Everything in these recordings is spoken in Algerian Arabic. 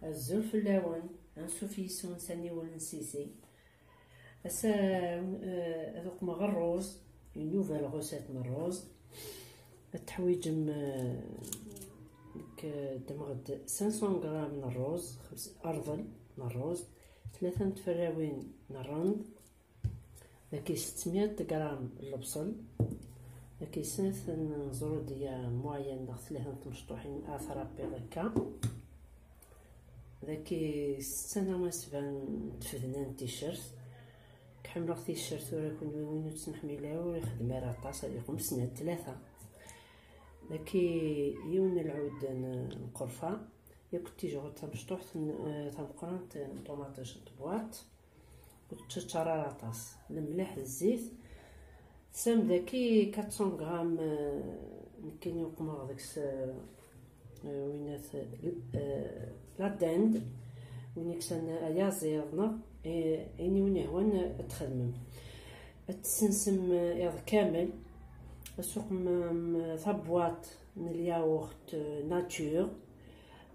الزلف اللاون انسوفيسون ساني ولنسيسي اسا هذوك مغ الروز nouvelle recette من الروز التحويجم دمغد 500 غرام من الروز، 5 ارضل من الروز، 3 تفراوين من الرند، داكي 600 غرام البصل، داكي سنة زرودية moyenne داك 3 مشطوحين اثرابي هكا، داكي 6 7 تفدنان تيشيرت كحملو تيشيرت ولا كون وين تسنحميلا ولا يخدم راه طاس هذيكم سنة 3، داكي يون العود القرفة ياك تيجي تمشطوح تمقران طوماطيش طبواط وتشرا راطاس الملح الزيت سام داكي 400 غرام كاين يقمر داك وينات la dinde وين كسان يازيرنا اني وين هوان تخدمم تسنسم يض كامل السوق ثبواط من ال yaourt nature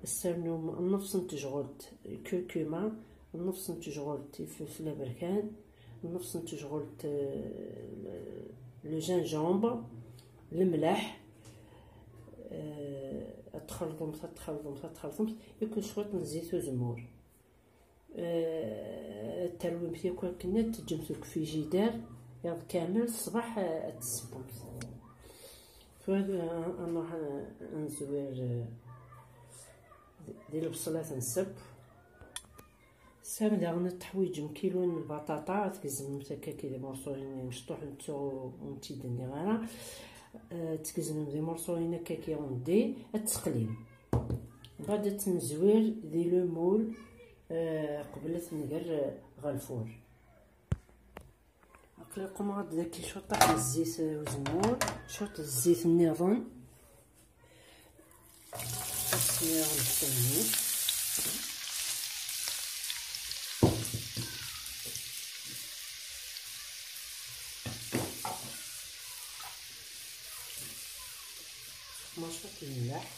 السرنوم النص نتجغلت كركمه النص نتجغلت فلفل بركان النص نتجغلت le gingembre الملح تخلطهم تخلطهم تخلطهم يكون شوية زيت وزمور الترويم تيكون كنا تجمسوك في جدار ياض كامل الصباح تسبوت فهاد نروح نزوير ديال البصلات نسب سام داغنا التحويج كيلو البطاطا تكزم هكا كي des morceaux مشطوح نتو ونتيدني غير تكزم des morceaux هكا كي en dés التقليم بعد تنزوير دي le moule قبل تنقر غا ال four عقليكم غاد داكي شوطه الزيت وزمور شوط الزيت النظام السمير الثاني مشط الملح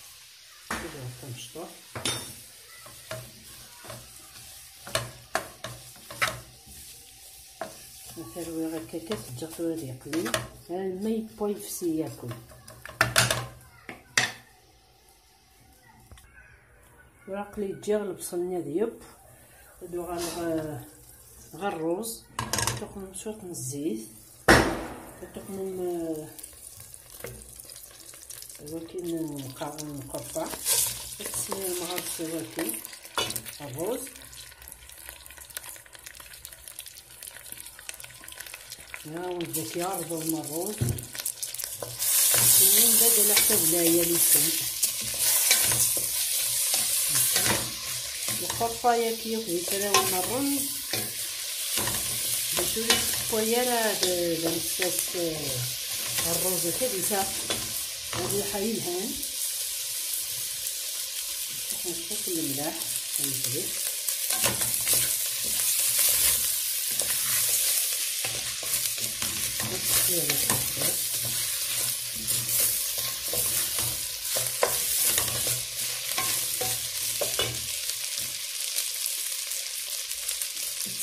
كده هكا مشطوح نثروي غير هكاكا تجا غادي يقلي الماء يبوا يفسي ياكل وعقلي تجي البصل ديب هادو غير الروز تقوم شوط من الزيت تقوم ولكن نقرفه تسمي المغرس ولكن الروز ها وداك يعرضوا من الروز من بعد على حساب العيال يسون القرفه ياك ياك تراو من الرز باش يولي بويا دمسات الروز كديتا هادي حيلهان نحط الملح ونزيد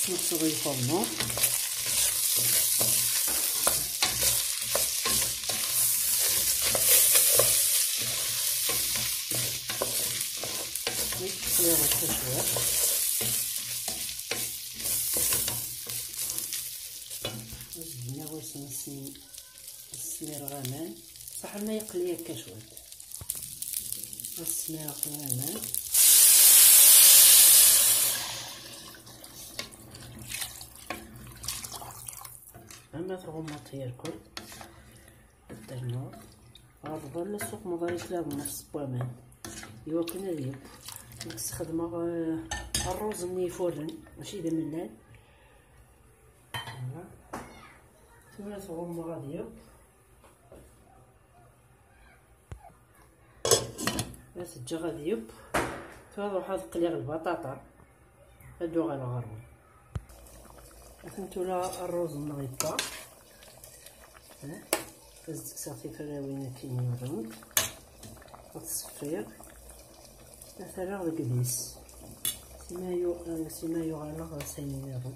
نقصو غير الفرن زدنا واش السمير غامان صح ما يقلي هكا شوية السمير غامان اما تغمط هي الكل درنو غادي السوق مضاريش لا بنفس بوامان ايوا كنا ديال نستخدم الروز اللي فرن ماشي دا منال ثم تغم غادية تجي غادي تروح تقلي البطاطا هادو غير غرون فهمتوا لا الروز مغيطا زدت صافي فراوينه كاين الرند وتصفير مثلا غير كديس سيمايو غالا سينيرو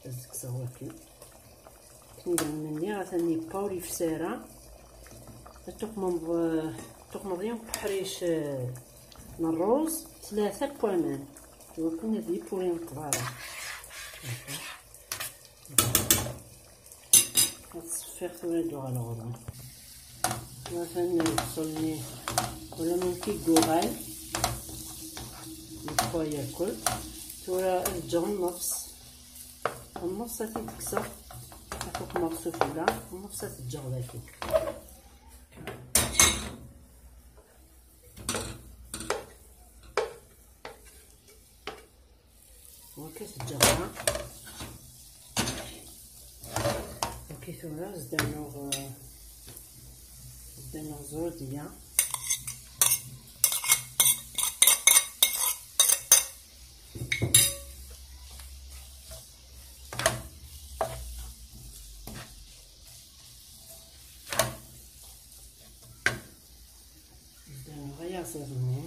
الزكزواكي كنيدا مني غاثاني باولي فساره تقمض يوم بحريش من الروز 3 بوامان وكنا دي بورين كبار تصفيق ثوري على غرام مثلا وصلني ولا ممكن كوغال يبقى ياكل تورا تجر النص النص تتكسر فوق مرسوفه النص تتجر ذاكي وكتجرها وكي ثورا زدانوغ زرودية زدانوغ غير سيزوني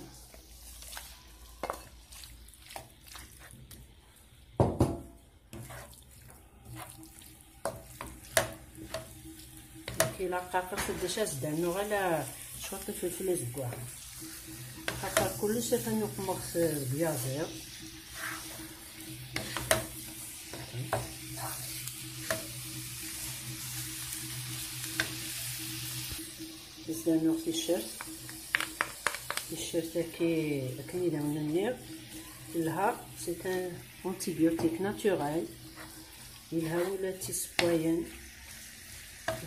لا قاقص الدشاش دانو غير شوط الفلفل زكوا خاطر كلش فنقمر بيازير زدانو تيشيرت كي كنيدا من النير لها c'est un antibiotique naturel يلها ولا تيسبوين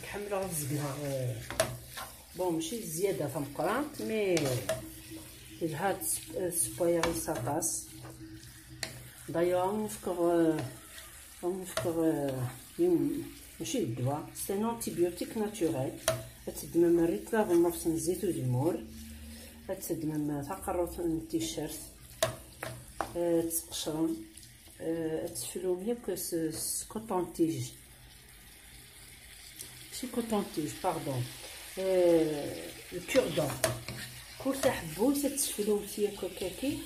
نحمل غير الزقها bon ماشي زيادة تمقرانت mais لها سبايا غير ساطاس دايوغ نفكر ماشي الدواء c'est un antibiotique naturel تدمم الريتلا بالنفس الزيت وزمور تدمم تقرط التيشيرت تقشرن تفلو ياك coton-tige c'est coton-tige pardon ال cure-dent كل تحبو تتفلو تيا كوكاكي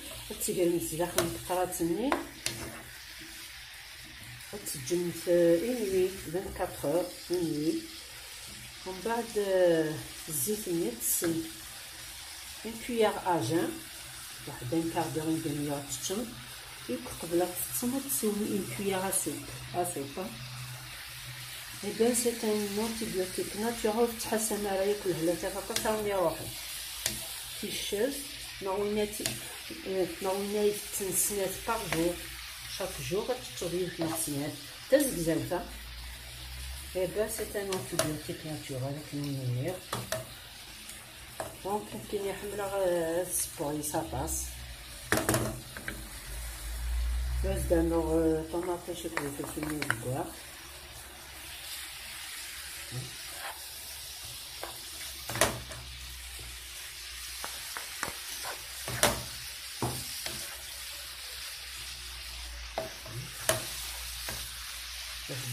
تقرم داخل القراتني تتجم في une nuit 24 heures une nuit ومن بعد الزيت ني تسم une cuillère à jeun واحد un quart d'heure une demi-heure تتشم ياك قبل تتسم تسوي une cuillère à soupe eh ben c'est un antibiotique naturel تحسن راه ياكل هلاته فقط تاع واحد تيشيرت ناوينا تنسنات par jour chaque jour تشري تنسنات تزكزاوتا eh ben c'est un antibiotique naturel كنمير donc كاين يحمل سبوي ساباس زدانو طوماطيش وفلفل الكواع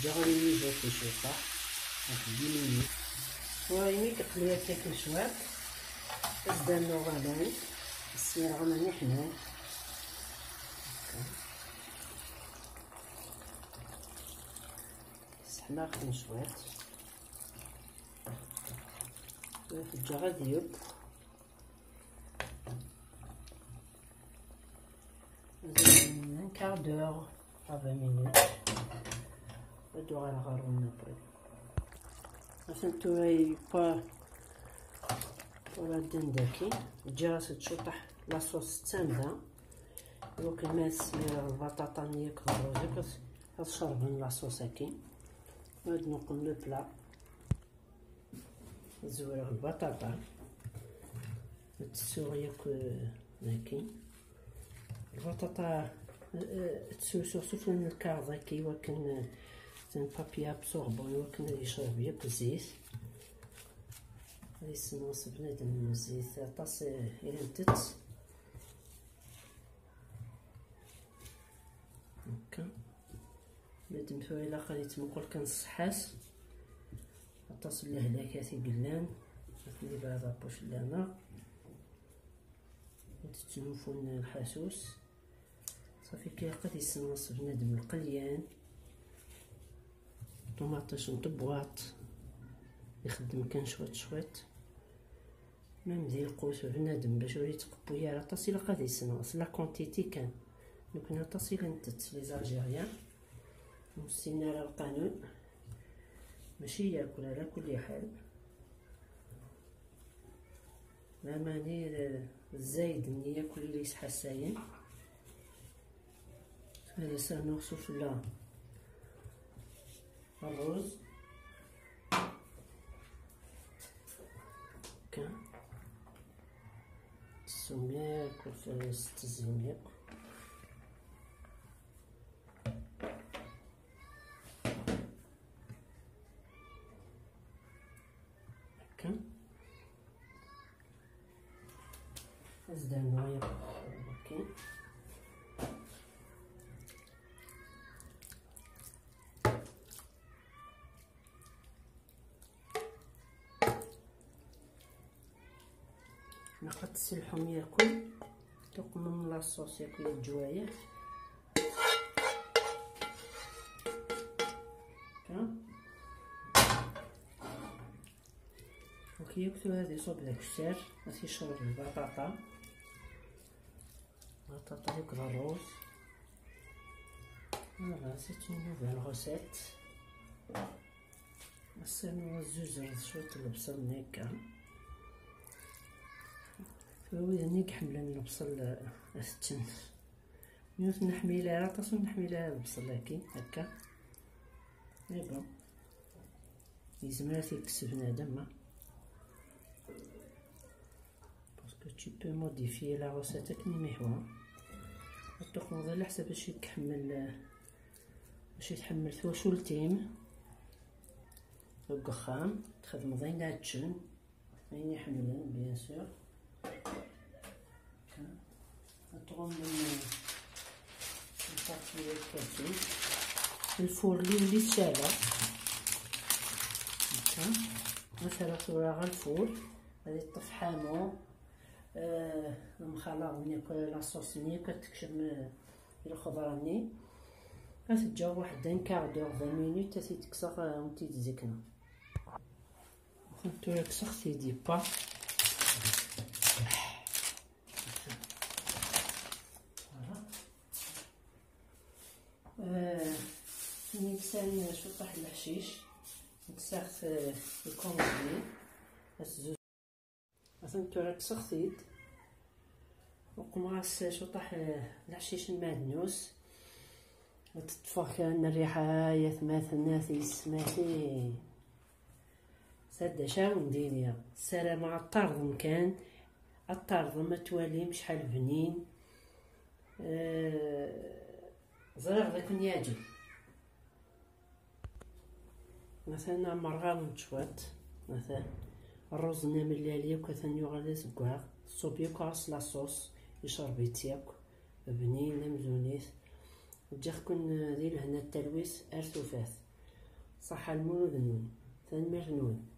جاري جاتي شوطة ديميني ويني كقليا تاكل شوية زدانو غامان السير غامان حنا سحنا خدم شوية في ديوب un quart d'heure à 20 minutes ودو على غارون نبري عشان توي با ولا دندكي جالس تشطح la sauce تامده دوك الماء السميره البطاطا نيك الروز تشرب la sauce هاكي وهاد نقوم le plat زويره البطاطا تسوغ ياك هاكي البطاطا تسوسو سفن الكارض هاكي وكن un papier absorbant وكن يشرب ياك الزيت غادي نوص بنادم الزيت طاس الى نتت هكا بنادم ثو الا غادي تمقول كنصحاس طاس الهلاكات قلان اللي بعد بوش لانا تتنوفون الحاسوس صافي كيقد يسنص بنادم القليان طوماطيش نطبواط يخدم كان شويط شويط même ديال القوت بنادم باش ولي تقبويا راه طاسيله غادي يسنص la quantité كان نكون طاسيله نتت les Algériens مسينا على القانون ماشي ياكل على كل حال. لا ماني الزايد ني ياكل اللي يسحساين. هذا سنغسو في الرز هكا السميك وفي الزميق. هكا زدنا اوكي. نقط السلحوم ياكل تقوم من la sauce ياكل الجوايه. وكي ياكلو هذه يصوب داك الشار غادي يشرب البطاطا البطاطا ياكل الروز. voilà c'est une nouvelle recette. السنو الزوز شوية البصل هكا وإذا حملان البصل التن ميوت نحميلها راه تصو نحميلها البصل هاكي هكا mais bon يزمر تيكسب بنادم parce que tu peux modifier la recette كني ميحوا تاخذ على حسب باش يتحمل باش يتحمل ثوشولتيم القخام تخدم ضينا تشن عيني يحملن bien sûr. تغم من ال papier الكافي ال four اللي وليت شاعله هكا مثلا ثورة غا ال four غادي طف حامو المخلط نيك la sauce ني كتكشم الخضرة ني غتجاو واحد un quart d'heure 20 minutes تيتكسر وانتي تزكنا. كنتو كسختي دي با نكسان شطح الحشيش نكساخت الكونجي الزوز مثلا تورا كسختيد وقماس شطح الحشيش المعدنوس وتطفخ كان الريحة يا ثماث يسماتي سادة شاون دينيا السلامة. الطرد مكان الطرد ما توالي شحال بنين زرع داك يعجب. مثلا مرغاون شوات مثلا الرز نملالي وكثن يغلى زكواغ الصوبيا كاس لاصوص يشرب ياك بنين مزونيث جاخكن ذي لهنا التلويس ارثوفاث صحة المولود نون ثانمير نون.